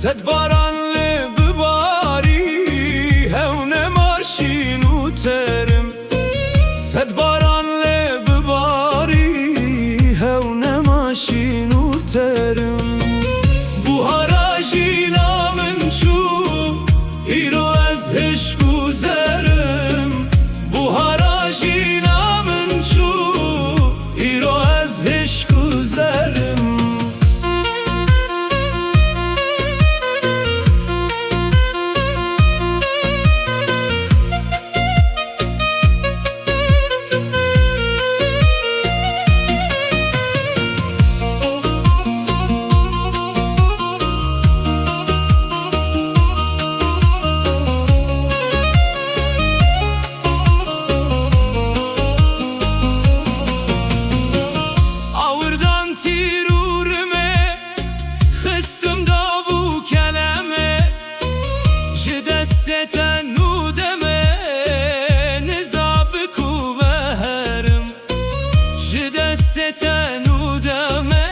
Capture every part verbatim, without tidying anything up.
Sed baran lê bibarî, hew nema şîn û terim. Sed baran lê bibarî, hew nema şîn û terim. Buhara jîna min çû, îro ez hişk û zer im. Buhara jîna min çû, îro ez hişk û zer im. Awirdan tîr û rimê, xistim dav û kelemê, ji destê te nû demê, niza bi ku veherim. Ji destê te nû demê,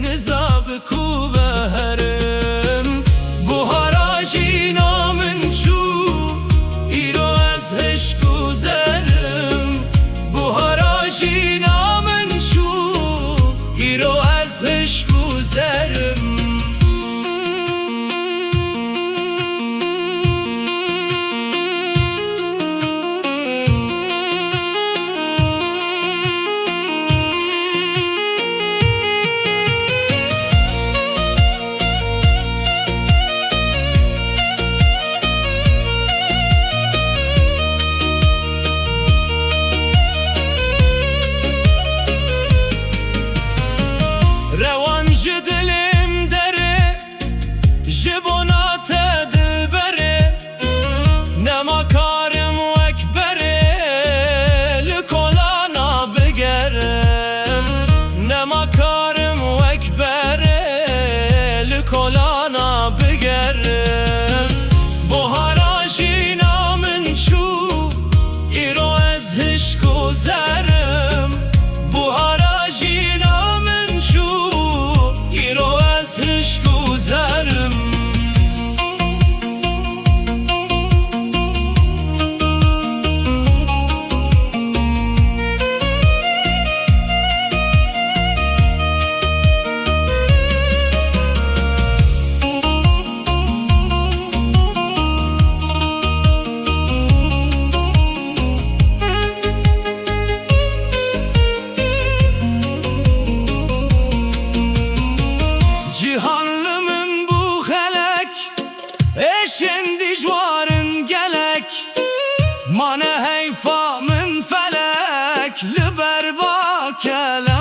niza bi ku veherim. Buhara jîna min çû, îro ez hişk û zer im. Buhara jîna min çû, îro ez hişk û zer im. Rewan ji dilê min derê, ji bona te dilberê, nema karim wek berê li kolana bigerim. Nema karim wek berê li kolana bigerim. Buhara jîna min çû, îro ez hişk û zer im. Buhara jîna min çû, îro ez hişk û zer im. Cîhan li min bû xelek, êşên dijwar in gelek. Mane heyfa min felek li ber ba kelek.